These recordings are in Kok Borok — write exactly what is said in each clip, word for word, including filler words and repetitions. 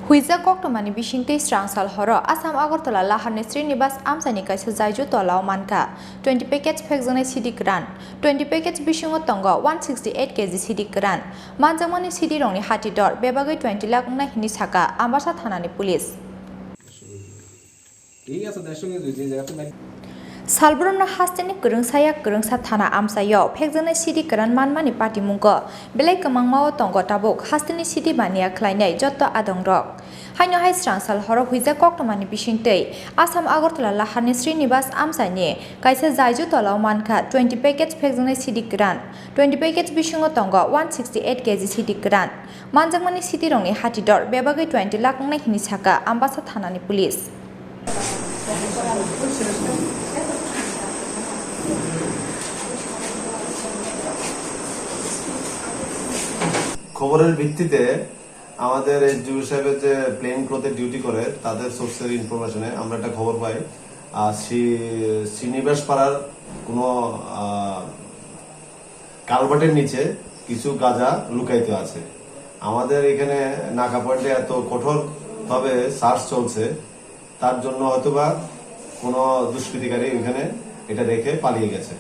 Huijak koktwmani bisingtwi srangsal horo Assam Agartala laharni Srinivas amchaini kaisa jaiju tolao mankha twenty package phekjaknai sidi kwran. Twenty package bisingo tongo one sixty eight kg sidi kwran. Manjakmani sidirokni hati dor bebagwi twenty lakh wngnai hwnwi sakha Ambasa thanani police. ঠিক আছে, দেড়শো কেজি যে জায়গাতে নাই। Salbrumno hasteni kwrwngsa yak kwrwngsa thana amchaio phekjaknai sidi kwran manmani patimungko belai kwmangmao tongo tabuk hasteni sidi baniya khlainai jotto adongrok. Haino hai srangsal horo huijak koktwmani bisingtwi Assam Agartala laharni Srinivas amchaini kaisa jaiju tolao mankha twenty package phekjaknai sidi kwran. Twenty package bisingo tongo one sixty eight kg sidi kwran. Manjakmani sidirokni hati dor bebagwi twenty lakh wngnai hwnwi sakha Ambasa thanani police. খবরের ভিত্তিতে আমাদের এসডিপিও সাহেবের যে প্লেইন ক্লথে ডিউটি করে, তাদের সোর্সের ইনফরমেশনে আমরা একটা খবর পাই। আর শ্রী শ্রীনিবাস পাড়ার কোনো আহ, কালভার্টের নিচে কিছু গাঁজা লুকায়িত আছে। আমাদের এখানে নাকা পয়েন্টে এত কঠোরভাবে সার্চ চলছে, তার জন্য হয়তোবা কোনো দুষ্কৃতিকারী ওইখানে এটা রেখে পালিয়ে গেছে।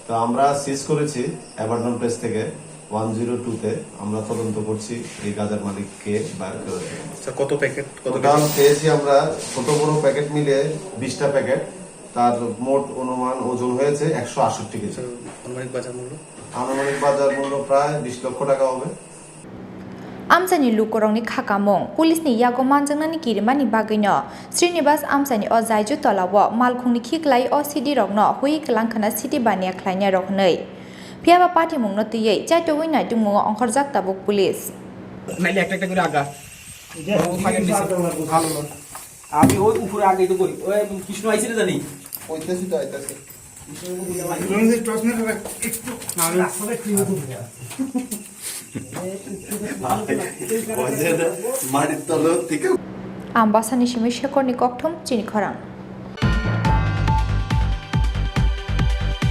তো আমরা সিজ করেছি অ্যাবান্ডন প্লেস থেকে ওয়ান জিরো টুতে। আমরা তদন্ত করছি এই গাঁজার মালিককে বার করার জন্য। স্যার, কত প্যাকেট, কত টোটাল কেজি? পেয়েছি আমরা ছোট বড় প্যাকেট মিলে বিশটা প্যাকেট। তার মোট অনুমান ওজন হয়েছে একশো আটষট্টি কেজি। স্যার, আনুমানিক বাজার মূল্য? আনুমানিক বাজার মূল্য প্রায় বিশ লক্ষ টাকা হবে। Amchaini lukurokni khakamung, police ni yago manjaknani kirimani bagwino Srinivas amchaini o jaiju tolao malkhungni khiklai o sidirokno hui kwlangkhana sidi baniya khlainairok hwnwi. Phiyaba patimungno twiwi chaitogwi naitungmungo ongkhorjak tabuk police. নাইলে একটা একটা করে আগা। আমি ওই উপরে আগেই তো করি, ওই কৃষ্ণ আইসে রে জানি। ওইটা শুধু আইতাছে। মাটির তলে থেকে। Ambasani simi Shekhorni kokthum chini khorang.